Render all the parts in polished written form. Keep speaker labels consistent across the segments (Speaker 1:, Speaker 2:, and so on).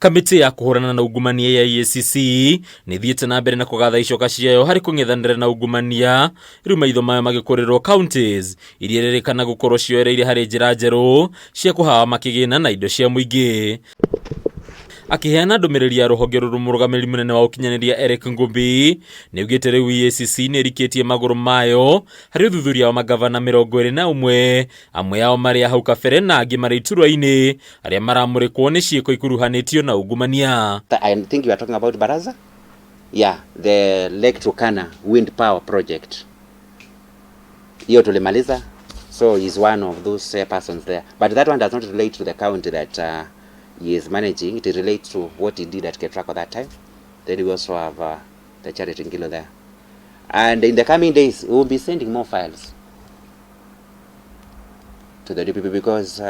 Speaker 1: Kamĩtĩ ya kũhũrana na ungumania ya EACC nĩ ĩthiĩte na mbere na kũgatha icoka ciayo harĩ kũng'ethanĩra na ungumania, rĩu maitho mayo magĩkũrĩrwo counties iria irerĩkana gũkorwo cioereire harĩ njĩra njerũ cia kũhawa makĩgĩna na indo cia mũingĩ. Akĩheana ndũmĩrĩri ya rũhonge rũrũ, mũrũgamĩrĩri mũnene wa ũkinyanĩria Eric Ngumbi nĩaugĩte rĩu EACC nĩ ĩrikĩtie magũrũ mayo harĩ ũthuthuria wa magavana 21, amwe ao marĩ a hau kabere na angĩ marĩ iturwa-inĩ, arĩa maramũrĩkwo nĩ ciĩko ikuruhanĩtio na ungumania.
Speaker 2: I think you are talking about Baraza. Yeah, the Lake Turkana wind power project. Hiyo tulimaliza. So he's one of those persons there. But that one does not relate to the county that he is managing. It relates to what he did at Ketraco that time. Then we also have the Charity Ngilu there. And in the coming days, we will be sending more files to the DPP because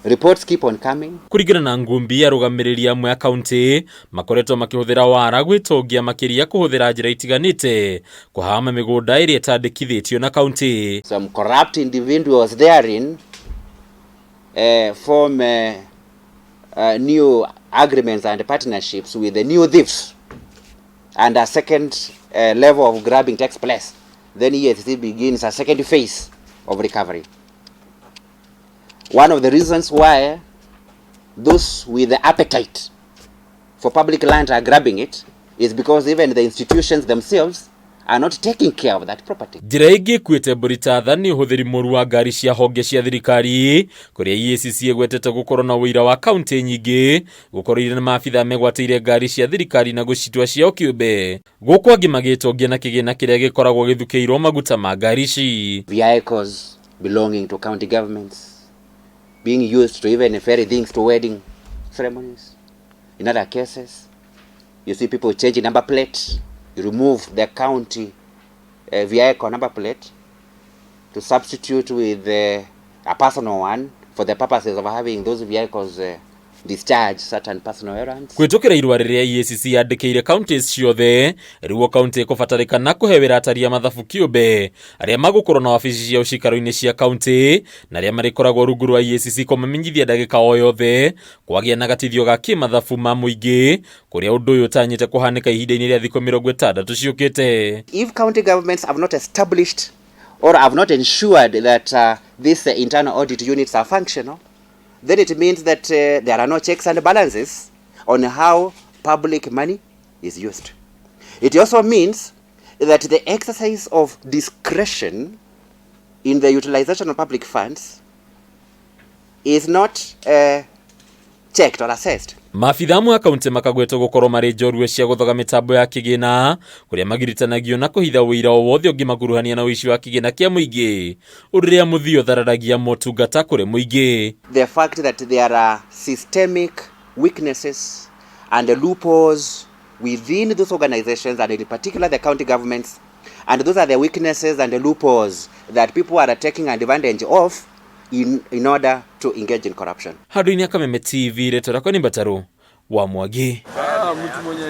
Speaker 2: reports keep on coming.
Speaker 1: Kũringana na Ngumbi, arũgamĩrĩri amwe a kaunti makoretwo makĩhũthĩra wara gwĩtongia, makĩria kũhũthĩra njĩra itiganĩte kũhama mĩgũnda ĩrĩa ĩtandĩkithĩtio na kaunti.
Speaker 2: Some corrupt individuals therein form new agreements and partnerships with the new thieves, and a second level of grabbing takes place. Then EACC begins a second phase of recovery. One of the reasons why those with the appetite for public land are grabbing it is because even the institutions themselves are not taking care of that property.
Speaker 1: Njĩra ĩngĩ ĩkuĩte mbũri ta tha nĩ ũhũthĩri mũru wa ngari cia honge cia thirikari, kũrĩa EACC ĩgwetete gũkorwo na ũira wa kaunti nyingĩ gũkorwo irĩ na maabitha megwatĩire ngari cia thirikari na gũcitua ciao kĩũmbe, gũkũ angĩ magĩtongia na kĩgĩna kĩrĩa gĩkoragwo gĩthukĩirwo maguta ma ngari ici.
Speaker 2: Vehicles belonging to county governments being used to even ferry things to wedding ceremonies. In other cases, you see people changing number plate. You remove the county vehicle number plate to substitute with a personal one for the purposes of having those vehicles discharge certain personal errands.
Speaker 1: Kũhĩtũkĩra irũa rĩrĩa EACC yandĩkĩire counties ciothe, rĩu o kaunti ĩkũbatarĩkana kũhe wĩra atari a mathabu kĩũmbe arĩa magũkorwo na wabici ciao cikaro-inĩ cia kaunti na arĩa marĩkoragwo rungu rwa EACC kũmamenyithia ndagĩka o yothe kwagĩa na gatithio ga kĩmathabu ma mũingĩ, kũrĩa ũndũ ũyũ ũtanyĩte kũhanĩka ihinda-inĩ rĩa thikũ 60 ciũkĩte.
Speaker 2: If county governments have not established or have not ensured that these internal audit units are functional, then it means that there are no checks and balances on how public money is used. It also means that the exercise of discretion in the utilization of public funds is not checked or assessed.
Speaker 1: Maabitha amwe a kaunti makagwetwo gũkorwo marĩ njorua cia gũthoga mĩtambo ya kĩgĩna, kũrĩa magiritanagio na kũhitha ũira o wothe ũngĩmakuruhania na ũici wa kĩgĩna kĩa mũingĩ, ũndũ ũrĩa mũthia ũthararagia motungata kũrĩ mũingĩ.
Speaker 2: The fact that there are systemic weaknesses and loopholes within those organizations, and in particular the county governments, and those are the weaknesses and the loopholes that people are taking advantage of in order to engage in corruption.
Speaker 1: Handũ-inĩ ya Kameme TV, rĩtwa rĩakwa nĩ Mbatarũ wa Mwangi.
Speaker 3: Mtu mwenye